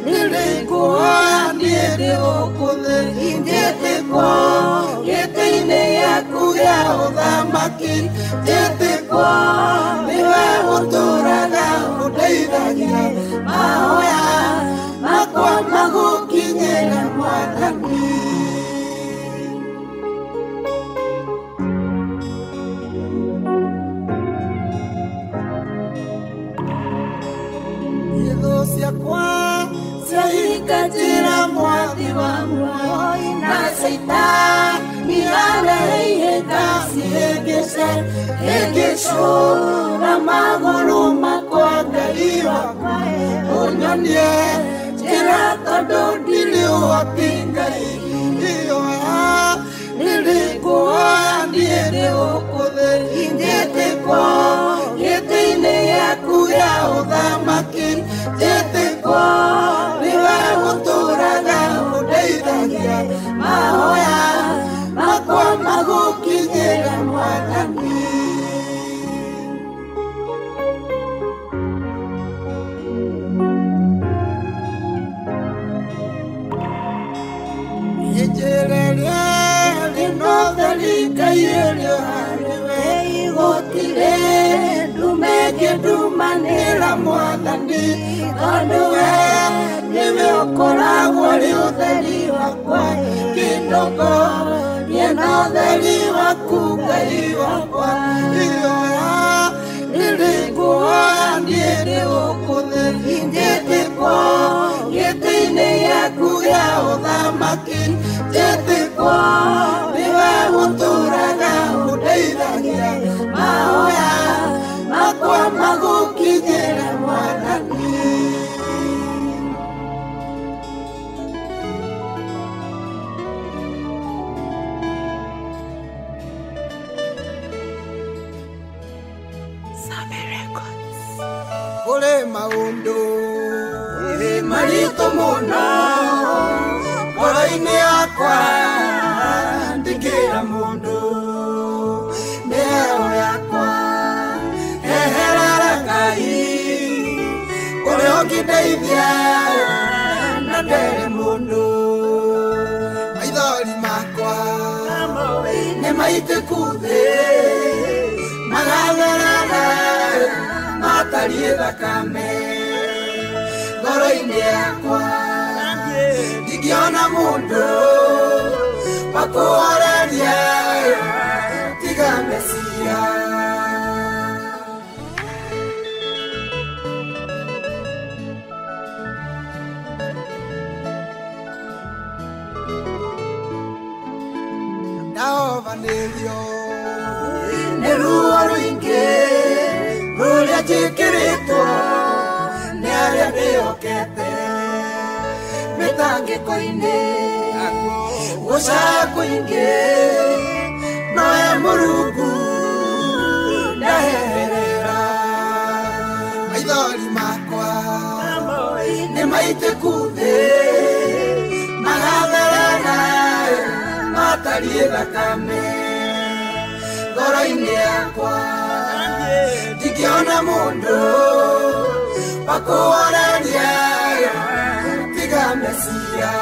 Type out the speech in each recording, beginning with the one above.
Nilikuwa niende huko. Njĩtĩkwo gĩtĩ-inĩ gĩaku gĩa ũthamaki, njĩtĩkwo nĩwe ũtũũraga ũndeithagia, mahoya makwa magũkinyĩra Mwathani. Thũ ciakwa ciahingatĩra mwathi wa muoyo, na Caitani arehe cihĩngĩce hĩngĩcwo na magũrũ makwa. Ngai wakwa, ũnyonie njĩra tondũ ndirĩ ũhoti. Ngai, ihoya rĩrĩ ngũhoya niĩ nĩ gũkũ thĩ, njĩtĩkwo gĩtĩ-inĩ gĩaku gĩa ũthamaki, njĩtĩkwo nĩwe ũtũũraga ũndeithagia, mahoya makwa magũkinyĩra Mwathani. Njĩrĩria rĩno theri Ngai ĩrĩ harĩwe, gũtirĩ ndume ĩngĩndumanĩra Mwathani, tondũ we nĩwe ũkoragwo ũrĩ ũtheri wakwa. Kĩndongorie na ũtheri waku Ngai wakwa, ihoya rĩrĩ ngũhoya niĩ nĩ gũkũ thĩ, njĩtĩkwo gĩtĩ-inĩ gĩaku gĩa ũthamaki, njĩtĩkwo nĩwe ũtũũraga ũndeithagia, mahoya makwa magũkinyĩra Mwathani. Same Records. Kũrĩ maũndũ maritũ mũno ngoro-inĩ yakwa, ndingĩra mũndũ mĩheo yakwa, eherera Ngai ũrĩa ũngĩndeithia na ndere mũndũ. Maithori makwa nĩ maitĩku thĩ, magatherera matariĩ thakame ngoro-inĩ yakwa, ndingĩona mũndũ wa kũhoreria tiga Mesia. Ndahovanĩrio nĩ ruo rũingĩ rũrĩa njĩkĩrĩtwo nĩ arĩa ndĩhokete, mĩtangĩko-inĩ gũcaya kũingĩ, nowe Mũrungu ndaherera. Maithori makwa nĩ maitĩku thĩ, magatherera matariĩ thakame ngoro-inĩ yakwa, ndingĩona mũndũ wa kũhoreria tiga Mesia.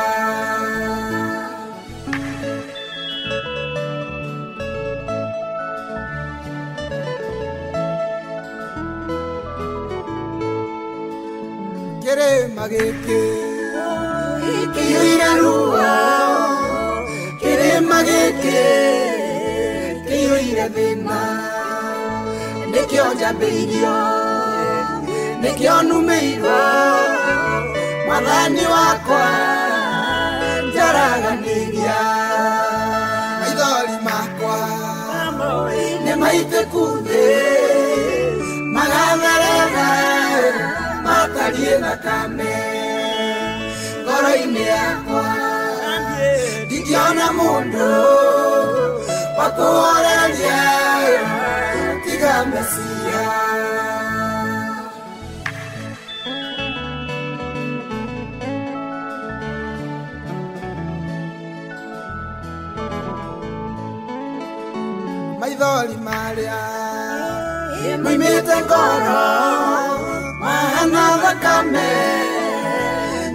Kĩrĩma gĩkĩ kĩiyũire ruo, kĩrĩma gĩkĩ kĩiyũire thĩna, nĩkĩo njambĩirio, nĩkĩo numĩirwo, Mwathani wakwa njaraganĩria. Maithori makwa nĩ maitĩku thĩ, magatherera matariĩ thakame ngoro-inĩ yakwa, ndingĩona mũndũ wa kũhoreria tiga Mesia. Maithori marĩa moimĩte ngoro mahana thakame,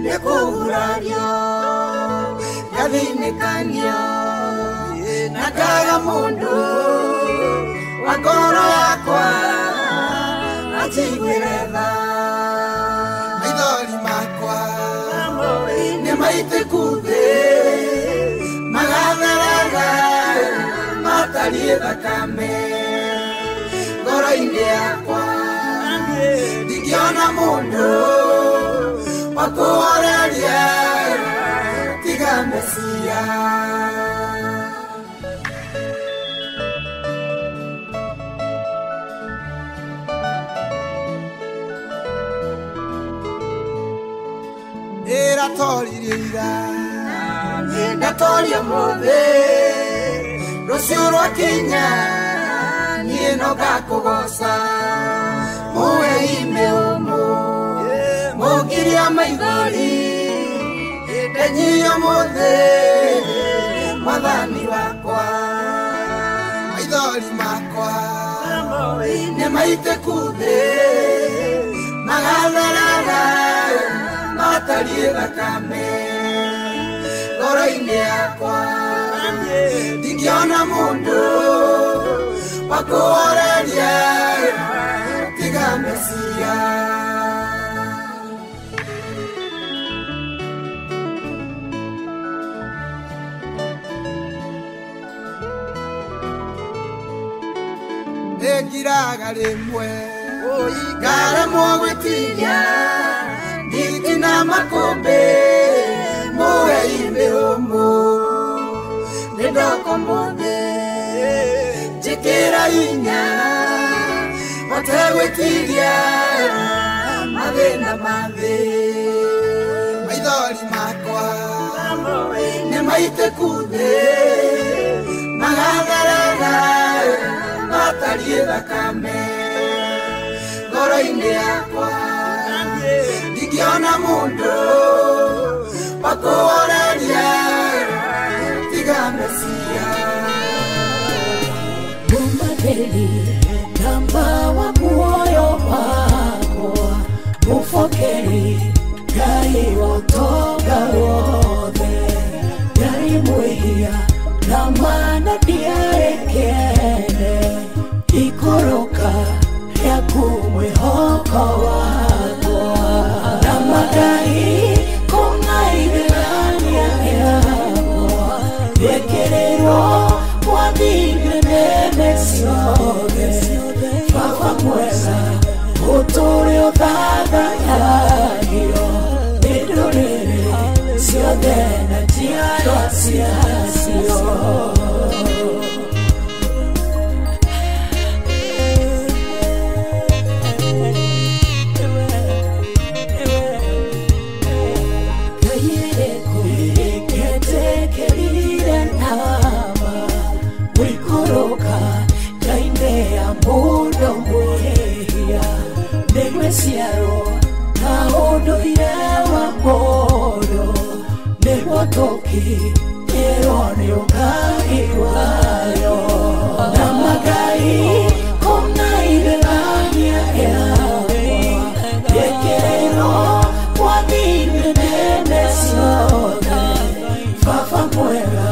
nĩ kũgurario. Mathinĩkanio na ngaga mũndũ wa ngoro yakwa anjiguĩre tha. Maithori makwa nĩ maitĩku thĩ, magatherera matariĩ thakame. Ngoro-inĩ yakwa ndingĩona mũndũ wa kũhoreria tiga Mesia. Ĩratoririe ira, ndatoria mũthĩ, rũciũ rwakinya niĩ no ngakũgooca. Muoyi mĩũmũ mũngiria maithori, ndenyia mũthĩ mwathani wakwa. Maithori makwa nĩ maitĩku thĩ, magatherera matariĩ thakame. Ngoro-inĩ yakwa ndingĩona mũndũ wa kũhoreria tiga Mesia. Ngiraga rĩmwe ngaremwo gwĩtiria, nditi na makũmbĩ muoyi mĩũmũ. Nĩ ndoka ũmũthĩ njĩkĩra hinya hote gwĩtiria mathĩna ma thĩ. Maithori makwa nĩ maitĩku thĩ, magatherera matariĩ thakame. Ngoro-inĩ yakwa ndingĩona mũndũ wa kũhoreria tiga Mesia. Mumatheri namba wa muoyo wakwa, mũbokeri Ngai wa ũtonga wothe. Ndarĩ mwĩhia na mana ndiarĩ kĩene, ikũrũka rĩaku mwĩhoko wakwa. Na magai kũna igerania rĩakwa, rĩekĩrĩrwo mwathine nene ciothe. Baba mwega ũtũũre ũthathayagio nĩ ndũrĩrĩ ciothe na njiarwa ciacio. Ngetekerire nama gwĩikũrũka ngai-inĩ ya mũndũ mwĩhia, nĩgwĩciarwo na ũndũire wa mũndũ, nĩguo tũkinyĩrwo nĩ ũgai wayo. Na magai kũna igerania rĩakwa, rĩekĩrĩrwo mwathine nene ciothe. Baba mwega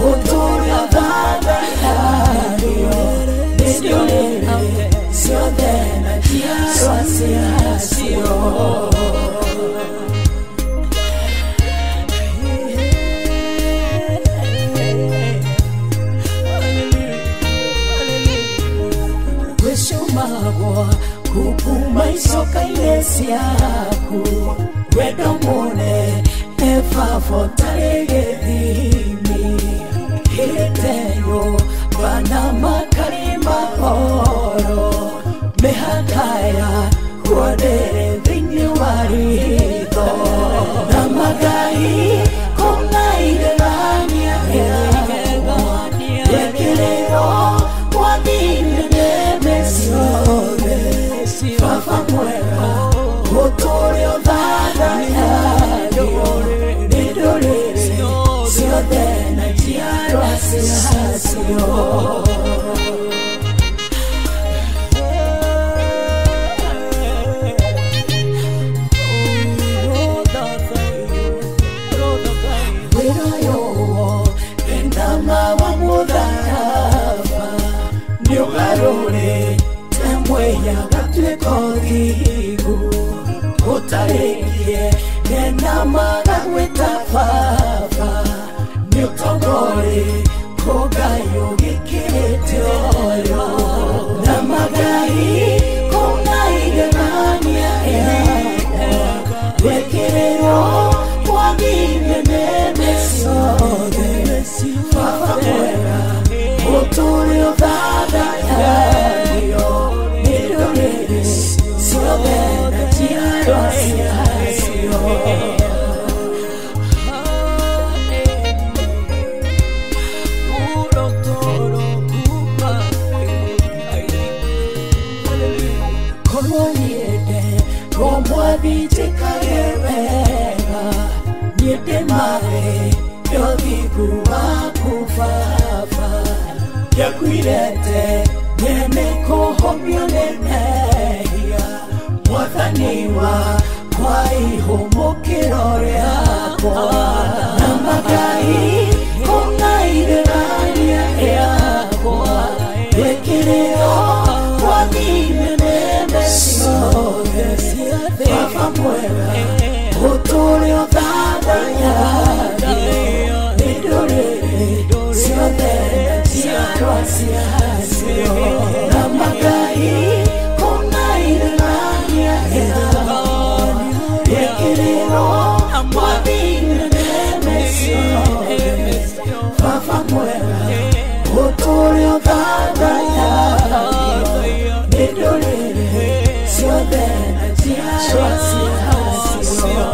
ũtũũre ũthathayagio nĩ ndũrĩrĩ ciothe na njiarwa ciacio. Gwĩcumagwo kukuma icoka-inĩ ciaku, wendo mũnene baba ũtarĩ gĩthimi. Hĩtero bana makari mahoro, mĩhaka yakuo ndĩrĩ thĩinĩ wa ritho. Na magai kũna igerania rĩakwa, rĩekĩrĩrwo mwathine nene ciothe. Baba mwega ũtũũre ũthathayagio nĩ ndũrĩrĩ ciothe na njiarwa ciacio. ũkarĩkie nena magagwĩta baba nĩ ũtongori kũgayũ gĩkĩrĩte ũyũ na magai kũna igemania yakwa wekĩrĩrwo mwathine nene ciothe baba mwega ũtũũre ũthathayagio nĩ ndũrĩrĩ ciothe na njiarwa ciacio. Korwo niĩ no mwathi njĩkage wega niĩ ndĩ marĩ nĩ ũthingu waku baba ndiakuire nyene kũhomio nĩ mehia mwathani wakwa ihũmũkĩro rĩakwa na magai kũna igerania rĩakwa wĩkĩrĩrwo mwathine nene ciothe baba mwega ũtũũre ũthathayagio nĩ ndũrĩrĩ ciothe na njiarwa ciacio na magai kũna igerania rĩakwa wĩkĩrĩrwo mwathine nene ciothe baba mwega ũtũũre ũthathayagio nĩ ndũrĩrĩ ciothe na njiarwa ciacio.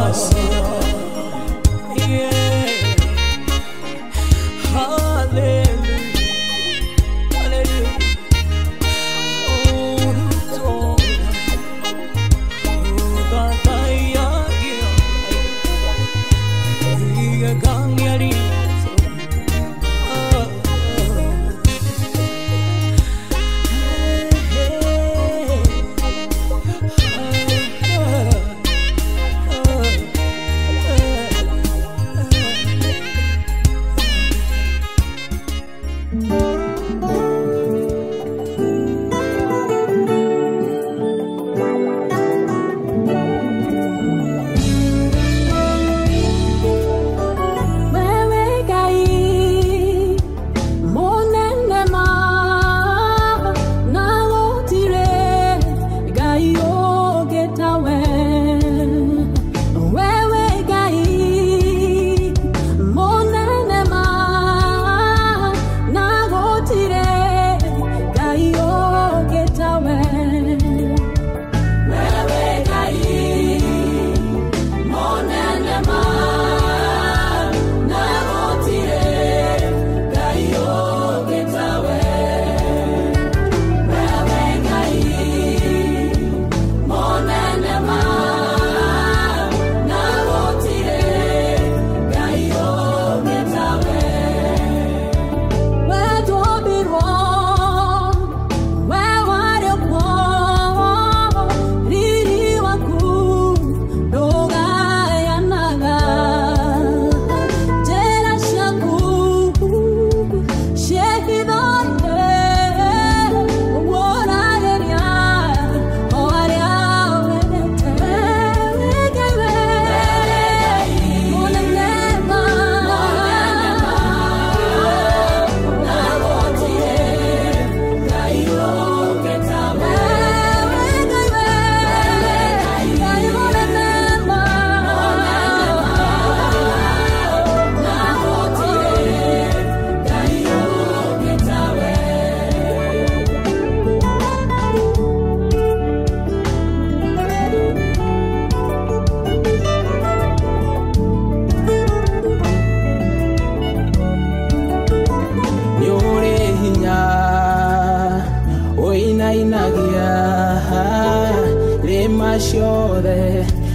Ciothe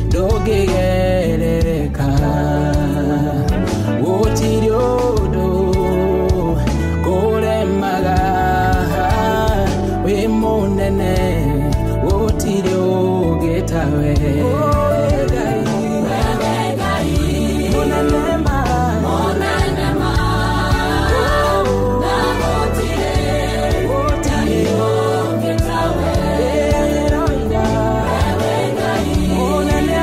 ndũngĩgerereka gũtirĩ ũndũ kũremaga wĩ mũnene gũtirĩ ũngĩ tawe. Monene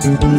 We're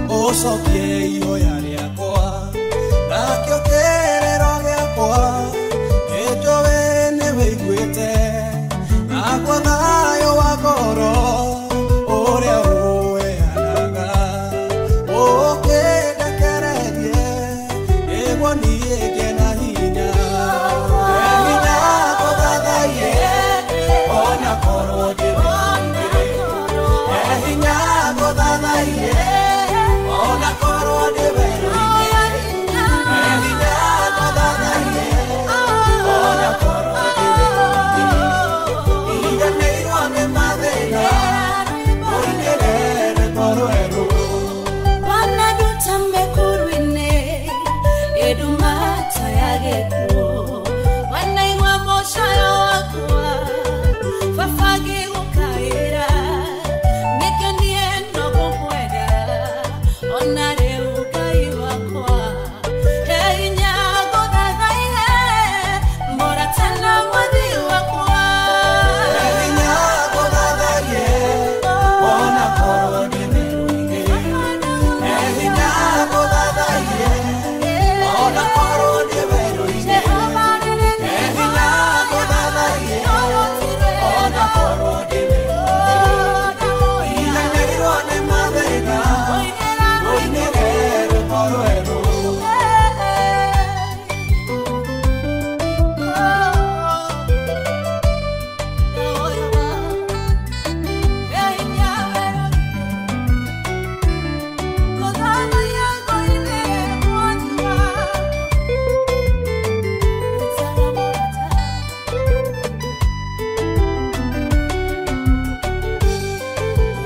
Ucokie ihoya rĩakwa nakĩo kĩrĩro gĩakwa nĩnjũĩ nĩwĩiguĩte nakwa thayũ wa ngoro ũrĩa ũheanaga ũkĩndekererie nĩguo niĩ ngĩe na hinya hinya gũthathaiye ona korwo ndĩ werũ-inĩ hinya gũthathaiye ona korwo ndĩ werũ-inĩ hinya gũthathaiye ona korwo ndĩ werũ-inĩ iganĩirwo nĩ mathĩna ũinĩre rwĩmbo rwerũ. Wanaduta mĩkuru-inĩ ĩndumata ya gĩkuũ wanaigua mũcayo wakwa baba ngĩgũkaĩra nĩkĩo niĩ no gũkwenda ona rĩu Ngai wakwa he hinya ngũthathaiye mũrata na mwathi wakwa Hinya gũthathaiye ona korwo ndĩ werũ-inĩ hinya gũthathaiye ona korwo ndĩ werũ-inĩ hinya gũthathaiye ona korwo ndĩ werũ-inĩ iganĩirwo nĩ mathĩna ũinĩre rwĩmbo rwerũ.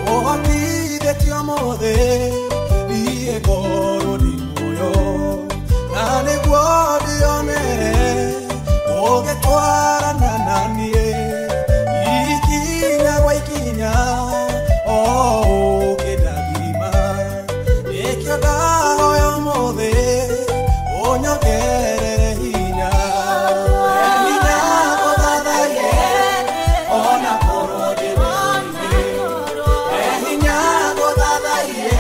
Ũhotithĩtie ũmũthĩ niĩ ngorwo ndĩ muoyo na nĩguo ndĩonere ũgĩtwarana na niĩ ikinya gwa ikinya o ũkĩndathima nĩkĩo ndahoya ũmũthĩ ũnyongerere hinya hinya gũthathaiye ona korwo ndĩ werũ-inĩ hinya gũthathaiye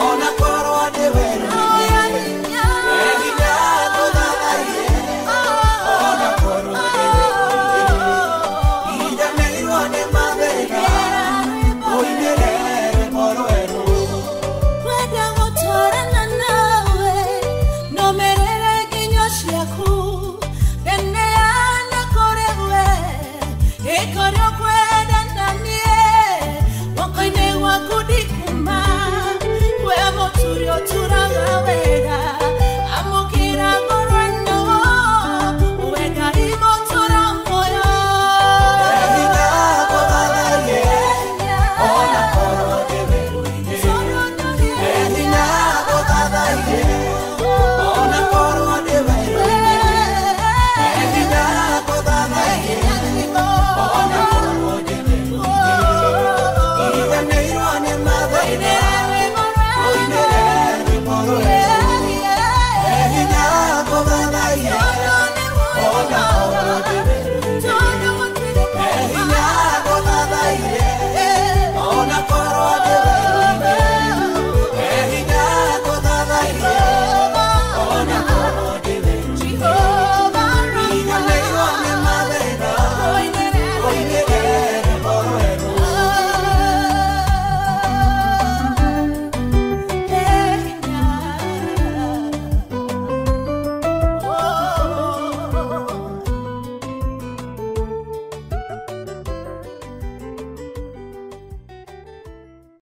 ona korwo ndĩ werũ-inĩ hinya gũthathaiye ona korwo ndĩ werũ-inĩ iganĩirwo nĩ mathĩna ũinĩre rwĩmbo rwerũ. Kwenda gũtwarana nawe nũmĩrĩre nginyo ciaku ngeneana kũrĩ we ĩkorwo kwenda na niĩ guoko-inĩ gwaku ndikuma we mũturi ũturaga